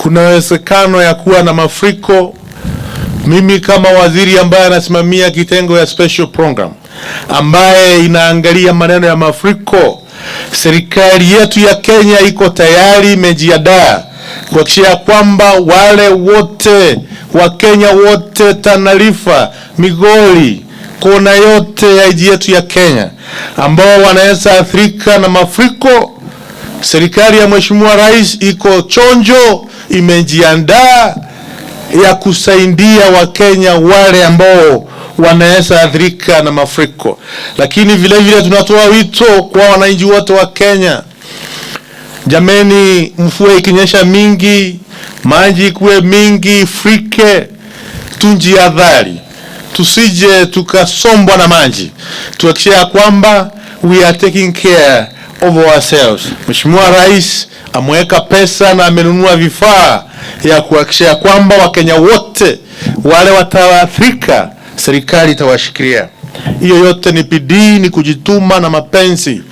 Kuna uwezekano ya kuwa na mafuriko. Mimi kama waziri ambaye anasimamia kitengo ya special program ambaye inaangalia maneno ya mafuriko, serikali yetu ya Kenya iko tayari, imejiandaa kuhakikisha kwamba wale wote Wakenya wote Tana River, Migori, kona yote ya nchi yetu ya Kenya ambao wanaweza athirika na mafuriko, serikali ya Mheshimiwa Rais iko chonjo, imejiandaa ya kusaidia Wakenya wale ambao wanaweza athirika na mafuriko. Lakini vile vile tunatoa wito kwa wananchi wote wa Kenya, jameni, mvua ikinyesha mingi, maji ikuwe mingi, frike, tujihadhari, tusije tukasombwa na maji, tuhakikishe ya kwamba we are taking care of ourselves. Mheshimiwa Rais ameweka pesa na amenunua vifaa ya kuhakikisha kwamba Wakenya wote wale wataathirika, serikali itawashikilia. Hiyo yote ni bidii, ni kujituma na mapenzi.